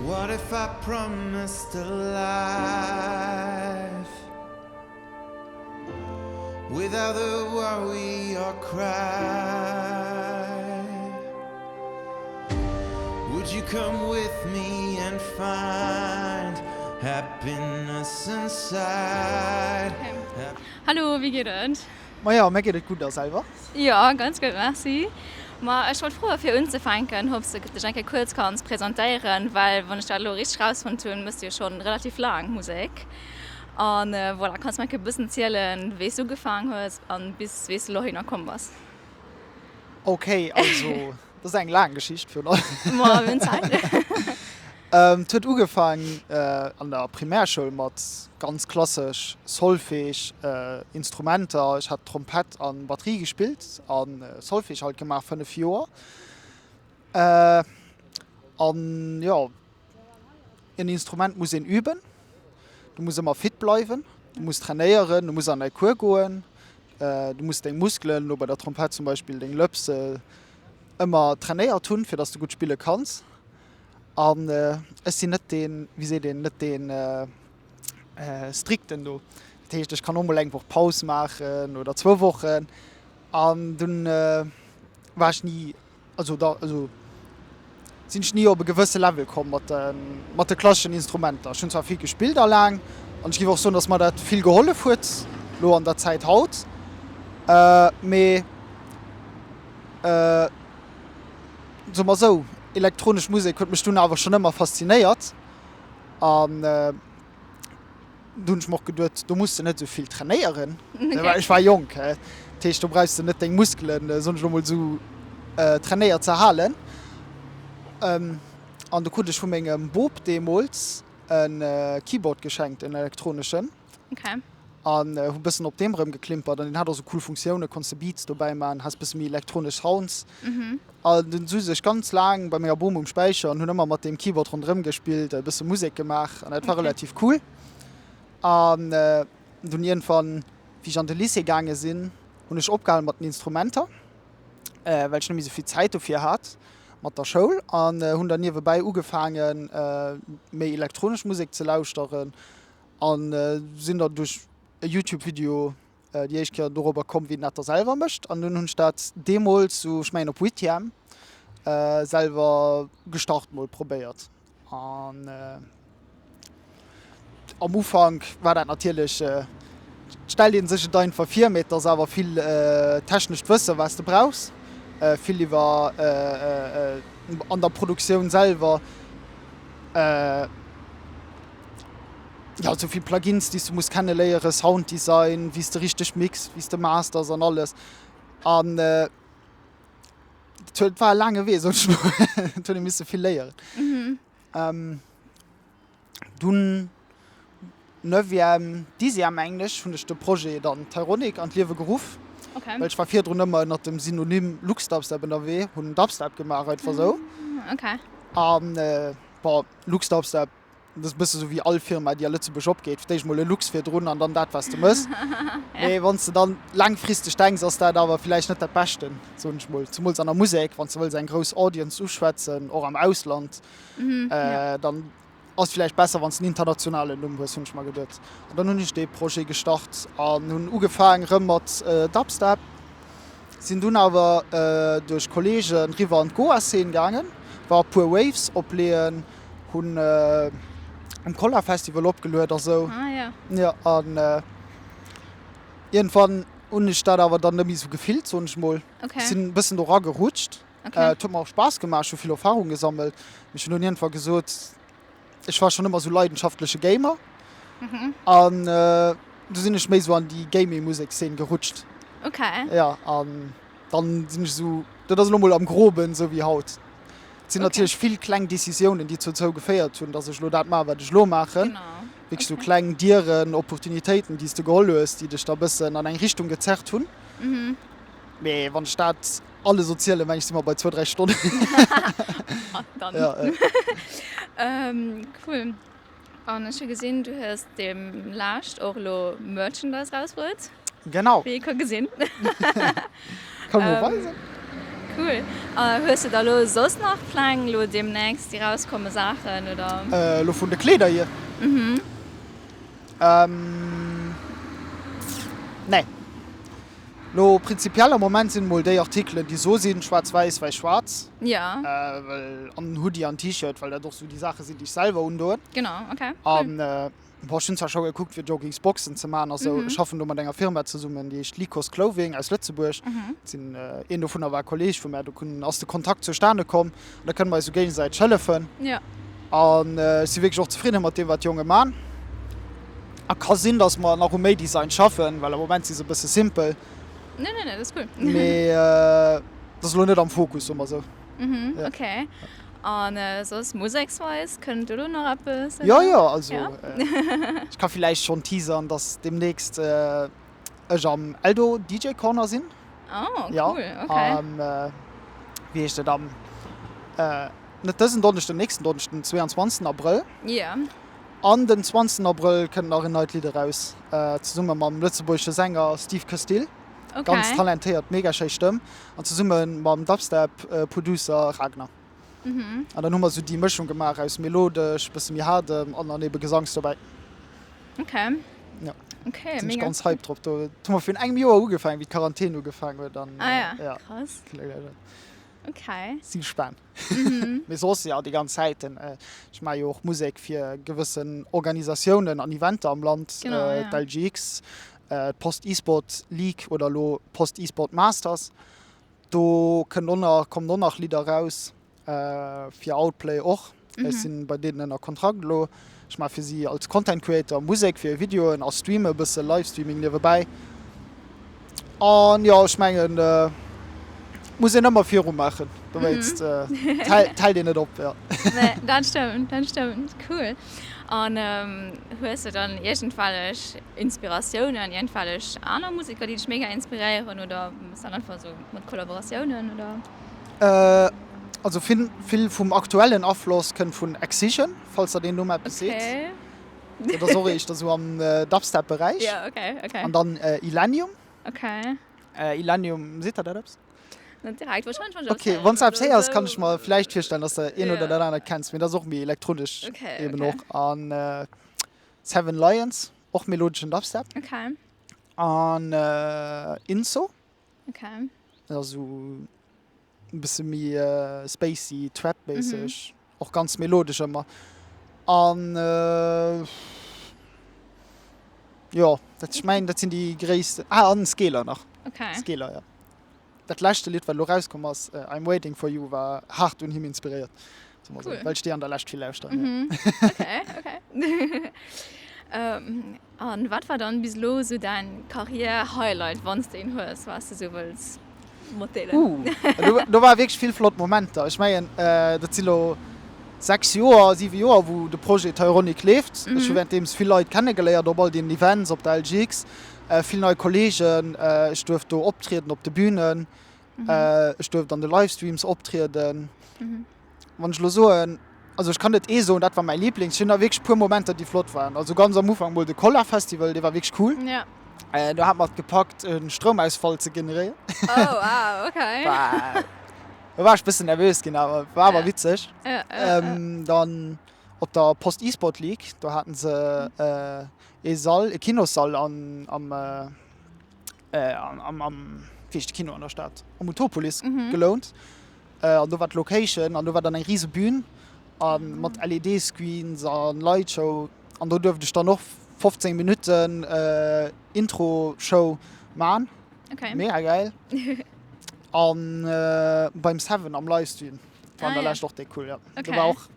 What if I promised a life without the worry or cry? Would you come with me and find happiness inside? Hallo, wéi geet et? Majo, mir geet et gutt, a selwer? Jo, ganz gutt, merci. Ma ech wollt froen, fir unzefänken, ob s de dech eng Kéier kuerz kanns presentéieren, well wann ech dat elo richteg rausfonnt hunn, méchs du jo schonn relativ laang Musek. An voilà, kanns mer eng Kéier e bëssen zielen, wéi s du ugefaangen hues an bis wéi s du elo heihinner komm bass? Ok, also dat ass eng laang Geschicht virun allem. Ma mir hunn Zäit. Et huet ugefaang an der Primärschoul mat ganz klassesch Solfège Instrumenter. Ech hat Trompett an Batterie gespillt an Solfège halt gemaach 5 Joer. An jo, en Instrument muss een üben, du muss ëmmer fit bleiwen, du muss trainéieren, du muss an däi Cours goen. Du muss deng Muskelen, elo bei der Trompett zum Beispill deng Lëps, ëmmer trainéiert hunn, fir dass du gutt spille kanns. An ech sinn net deen, wéi seet een, net deen Strikten do. Dat heescht, ech kann och mol eng Woch Paus maachen oder zwou Wochen an dunn war ech ni Also da also sinn ech ni op e gewësse Level komm mat de mat de klasseschen Instrumenter. Ech hunn zwar vill gespillt a laang an ech géif och soen, datt mer dat vill gehollef huet lo an der Zäit haut, mee soe mer esou, elektronesch Musek huet mech dunn awer schonn ëmmer faszinéiert an. Do hunn ech mer och geduet, do muss de net esou vill trainéieren, well ech war jonk, dat heescht do brauchs de net deng Muskelen, soen ech elo mol, esou trainéiert ze halen. An do krut ech vu mengem Bop deemools e Keyboard geschenkt, en elektroneschen, an hu bëssen op deem erëmgeklimpert an deen hat och esou cool Funktiounen, konns de Beats dobäi maachen, has bësse méi elektronesch Sounds. An dunn suz ech ganz laang bei menger Bom um Späicher an hunn ëmmer mat deem Keyboard ronderëm gespillt, e bësse Musek gemaach an dat war relativ cool. An dunn iergendwann, wéi ech an de Lycée gaange sinn, hunn ech opgehal mat den Instrumenter, well ech net méi esou vill Zäit dofir hat mat der Schoul an hunn dann niewebäi ugefaange méi elektronesch Musek ze lauschteren an sinn dann duerch e Youtube-Video déi éischt Kéier dorobber komm, wéi en dat da selwer mécht. An dunn hunn ech dat deemools, sou ech mengen op Witjam, selwer gestart, mol probéiert. An am Ufank war dat natierlech, et stellt ee sech et einfach vir, mee et ass awer vill technescht Wësse wat s de brauchs, vill iwwer an der Produktioun selwer. Jo, sou vill Plugins déi s de muss kenne léieren, Sounddesign, wéi s de richteg mix, wéi s de masters an alles. An et huet, war e laange Wee, soen ech mol. Et huet ee misse vill léieren. Dunn neuvième, dixième mengen ech, hunn ech de Projet dann Tyronic an d'Liewe geruff. Well ech war virdrun ëmmer ënnert dem Synonym Luxdubstep ënnerwee, hunn Dubstep gemaach einfach sou. An bon, Luxdubstep Dat ass e bësse sou wéi all Firma, déi a Lëtzebuerg opgeet, fir d'éischt mol e Lux virdrun an dann dat, wat s de mëss. Mee wann s de dann laangfristeg denks, ass dat awer villäicht net dat Beschten, soen ech mol. Zemools an der Musek, wann s de wëlls eng grouss Audience uschwätzen, och am Ausland, dann ass et villäicht besser, wann s de en internationalen Numm hues, hunn ech mer geduet. An dann hunn ech dee Projet gestart an hunn ugefaang erëm mat Dubstep. Sinn dunn awer duerch Kollegen riwwer an d'Goa-Szene gaangen, war e puer Waves opleeën, hunn um Kolla Festival opgeluet a sou. Ah ja. Jo, an iergendwann hunn ech dat awer dann net méi sou gefillt, soen ech mol. Okay. Sinn e bëssen do ragerutscht. Okay. Et huet mer och Spaass gemaach, ech hu vill Erfarung gesammelt, mee ech hunn dunn iergendwa gesot, ech war schonn ëmmer sou leidenschaftleche Gamer an du sinn ech méi sou an déi Gaming-Musekszeen gerutscht. Okay. Ja, an dann sinn ech sou, dat ass elo mol am Groben sou wéi haut. Et sinn natierlech vill kleng Decisiounen, déi dozou geféiert hunn, dass ech elo dat maachen, wat ech elo maachen. Genau. Wierklech sou kleng Dieren, Opportunitéiten, déi s de geholl hues, déi dech da bëssen an eng Richtung gezerrt hunn. Mee wann ech dat alles erzielen, meng ech, si mer bei zwou, dräi Stonnen. Ah, dann. Ja, ja. Ähm, cool. An ech hu gesinn, du hues deem Laascht och elo Merchandise rausbruet. Genau. Wéi ee ka gesinn. Kann mol weisen. Cool. A hues de da lo soss nach Pläng lo deemnächst déi rauskomme Saachen oder? Lo vun de Kleeder hier? Mhm. Nee. Lo prinzipiell am Moment sinn mol déi Artikelen déi so sinn, schwaarz-wäiss, wäiss-schwaarz. Ja. Well an Hoodie an T-Shirt, well dat och sou déi Saache sinn déi ech selwer undoen. Genau, okay, cool. An Bon, ech hunn zwar scho gekuckt fir Joggingsboxen ze maachen a sou. Ech schaffen do mat enger Firma zesummen, déi heescht Lycos Clothing aus Lëtzebuerg. Sinn, een dovunner war e Kolleeg vu mär, do ass de Kontakt zustane komm an da kënne mer eis sou géigesäiteg hëllefen. An ech si wierklech och zefridde mat deem, wat d'Jonge man. A ka sinn, datt mer nach u méi Design schaffen, well am Moment si se e bësse simpel. Mee dat ass elo net am Fokus, soe mer sou. Mhm, ja. Okay. An äh, soss museksweis, kënnt do nach eppes? Jo, jo, also ja. äh, ech ka villäicht schonn teasern, dass demnächst äh, ech am Eldo DJ Corner sinn. Oh, cool, ja. okay. Am, äh, wéi heescht et, am, äh, net dësen Donneschden, den nächsten Donneschden, den 22. Abrëll. Ja. An den 20. Abrëll kënnt nach en neit Lidd eraus, äh, zesumme mam lëtzebuergesche Sänger Steve Castile. Okay. Ganz talentéiert, mega schéi Stëmm. An zesumme mam Dubstep Producer Ragnar. Mhm. An dann hu mer sou déi Mëschung gemaach aus melodesch, bësse méi haardem an dann ebe Gesangs dobäi. Okay. Ja. Okay, Sinn ech ganz hyped drop. Do hu mer virun engem Joer ugefaangen, wéi d'Quarantän ugefaangen huet. An, ah ja, ja. Krass. Okay. Si gespaant. Mee soss, jo, déi ganz Zäiten. Ech maache jo och Musek fir gewëssen Organisatiounen an Eventer am Land, d'LGX, d'Post eSport League oder elo Post eSport Masters. Do kënnt och nach, kommen och nach Lidder raus, fir Outplay och. Ech sinn bei deenen ënner Kontrakt elo. Ech maache fir si als Content Creator Musek fir hir Videoen a streame e bësse Livestreaming niewebäi. An jo, ech mengen, et muss een ëmmer viru maachen, dowéinst et hält een net op, jo. Nee, dat stëmmt, dat stëmmt. Cool. An hues de dann iergendwellech Inspiratiounen, iergendwellech aner Museker, déi dech mega inspiréieren oder bass dann einfach esou mat Kollaboratiounen oder? Also vill, vill vum aktuellen Afloss kënnt vun Excision, falls der deen Numm eppes seet. Okay. Dat ass och eischter esou am Dubstep-Beräich. Ja, okay, okay. An dann Illenium. Okay. Illenium, seet der dat eppes? Net direkt, wahrscheinlech wann ech Okay, wann s de eppes héiers, kann ech mer vläicht virstellen, dass de een oder dat anert kenns, mee dat ass och méi elektronesch okay, eben okay. och. An Seven Lions, och melodeschen Dubstep. Okay. An Inso. Okay. Dat ass esou e bësse méi spacey, trap-méisseg, och ganz melodesch ëmmer. An jo, dat ech mengen, dat sinn déi gréissten. Ah, an Skeeler nach. Okay. Skeeler, jo. Dat leschte Lidd, wat elo rauskomm ass, I'm Waiting For You, war haart un him inspiréiert. Cool. Well ech déi an der Lescht vill lauschteren. Okay, okay. An wat war dann bis elo sou däin Karriär-Highlight, wann s de een hues, wat s de sou wëlls matdeelen? Uh, do ware wierklech vill flott Momenter. Ech mengen, dat si lo 6 Joer, 7 Joer, wou de Projet Tyronic leeft. Ech hu wärenddeems vill Leit kennegeléiert op all deenen Events, op der LGX, vill nei Kolleegen. Ech duerft do optrieden op de Bünen, ech duerft an de Livestreams optrieden. Wann ech elo soen, also ech kann net ee soen, dat war mäi Lieblings, ech hunn der wierklech e puer Momenter, déi flott waren. Also ganz am Ufank mol de Kolla Festival, dee war wierklech cool. Ja. Do hat mer et gepackt, e Stroumausfall ze generéieren. Oh wow, okay. War, do war ech bëssen nervös ginn, awer war awer Ja. witzeg. Ja, ja, ja. Dann op der Post eSport League, do haten se ee Sall, e Kinossall an am, am, am, wéi heescht de Kino an der Stad, am Utopolis gelount. An do war d'Location an do war dann eng rise Bühn a mat LED-Screens a Lightshow an do duerft ech dann och 15 Minutten Intro-Show man. Okay. Mega geil. An beim Seven am Livestream war an der Lescht och déck cool, jo. Do war och,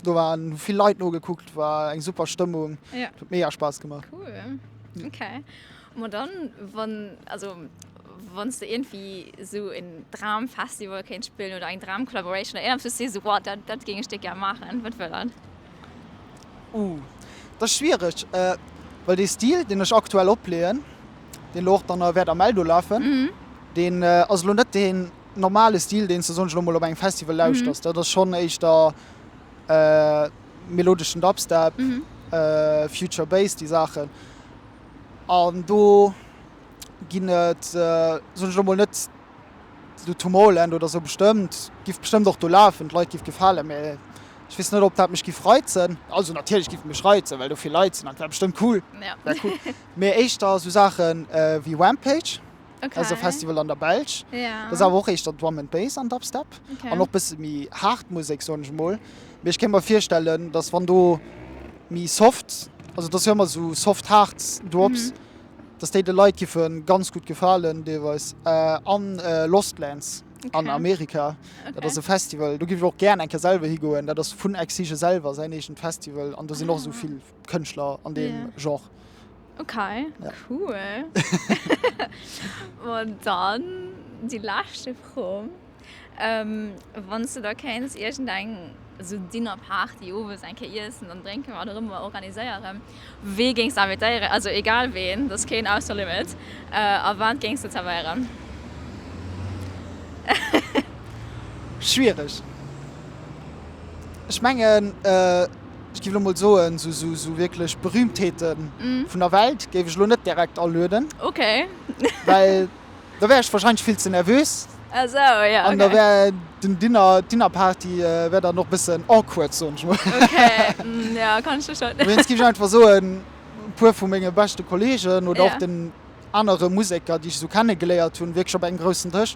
do waren vill Leit nogekuckt, war eng super Stëmmung, huet mega Spaass gemaach. Cool, okay. Ma dann, wann, also wann s de iergendwéi esou en Dramfestival kéints spillen oder eng Dram-Collaboration oder iergendwas, wou s de sees, wow, dat, dat géing ech déck gär maachen, wat wär dat? Uh, dat ass schwiereg, well dee Stil, deen ech aktuell opleeën, deen elo och dann wäert am Eldo lafen, deen ass elo net deen normale Stil, deen s de soen ech elo mol op engem Festival lauschters. Dat ass schonn éischter melodeschen Dubstep, Future Bass, déi Saachen. An do ginn et, soen ech elo mol, net. Sou Tomorrowland oder sou bestëmmt, giff bestëmmt och do lafen, d'Leit giff gefalen, mä ech weess net ob dat mech giff reizen. Also natierlech giff et mech reizen, well do vill Leit sinn an et wär bestëmmt cool, wär cool, mä éischter sou Saachen wéi Rampage, dat ass e Festival an der Belsch, dat ass awer och éischter Drum and Bass an Dubstep an och bësse méi haart Musek soen ech mol, mee ech kéint mer virstellen, dass wann do méi soft, also et ass jo ëmmer sou soft-haart Drops, Dass déi de Leit giffe ganz gutt gefalen deelweis. An Lost Lands an Amerika, dat ass e Festival, do giff ech och gären eng Kéier selwer higoen. Dat ass vun Exige selwer säin eegent Festival an do sinn och esou vill Kënschtler an deem Genre. Ok, cool. Bon, dann déi leschte Fro. Wann s de da kéints iergendeng esou Dinnerparty, owes eng Kéier iessen an drénken, wat och ëmmer, organiséieren, wee géings de invitéieren? Also egal ween, dat ass keen ausser Limit. A wat géings de zerwéieren? Schwiereg. Ech mengen, ech géif elo mol soen, esou esou wierklech Berühmtheete vun der Welt géif ech elo net direkt alueden. Ok. Well Da wär ech wahrscheinlech vill ze nervös. Ah sou, ja, An da wär den Dinner, d'Dinnerparty wär dann och bëssen awkward, soen ech mol. Okay, ja, kann ech verstoen. Dowéinst géif ech einfach soen, e puer vu menge beschte Kollegen oder och den anere Museker, déi ech esou kennegeléiert hunn, wierklech op engem groussen Dësch.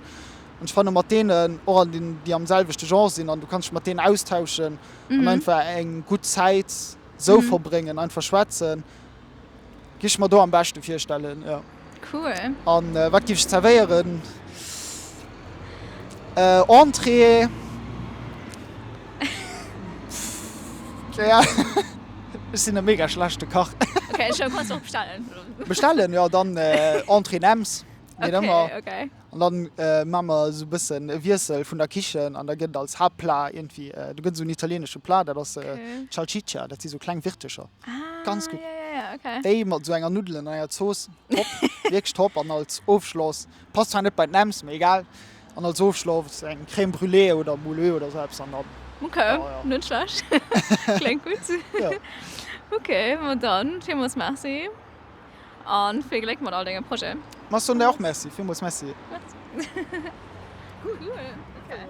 An ech fanne mat deenen, och an den, déi am selwechte Genre sinn, an du kanns dech mat deenen austauschen an einfach eng gutt Zäit esou verbréngen, einfach schwätzen. Giff ech mer do am beschten virstellen, jo. Cool. An wat giff ech zerwéieren? Entrée. Ja, ech sinn e mega schlechte Kach. Ok, ech kanns och bestellen. Bestellen, jo, dann Entrée Nems, wéi ëmmer. Ok, ok. An dann maa mer esou bëssen e Wiessel vun der Kichen an da gëtt als Haaptplat iergendwéi, do gëtt esou en italienesche Plat, dat ass d'Salsiccia, dat si sou kleng Wirtecher, ganz gutt. Déi mat esou enger Nuddelen an enger Zooss, top, wierklech top. An als Ofschloss, passt zwar net bei d'Nems, mee egal, an als Ofschloss eng Crème brûlée oder Mouleux oder sou eppes an dann. Ok, net schlecht, kléngt gutt. Ok, ma dann villmools Merci. An vill Gléck mat all denge Projeten. Ma soen der och Merci, villmools Merci. Cool, okay.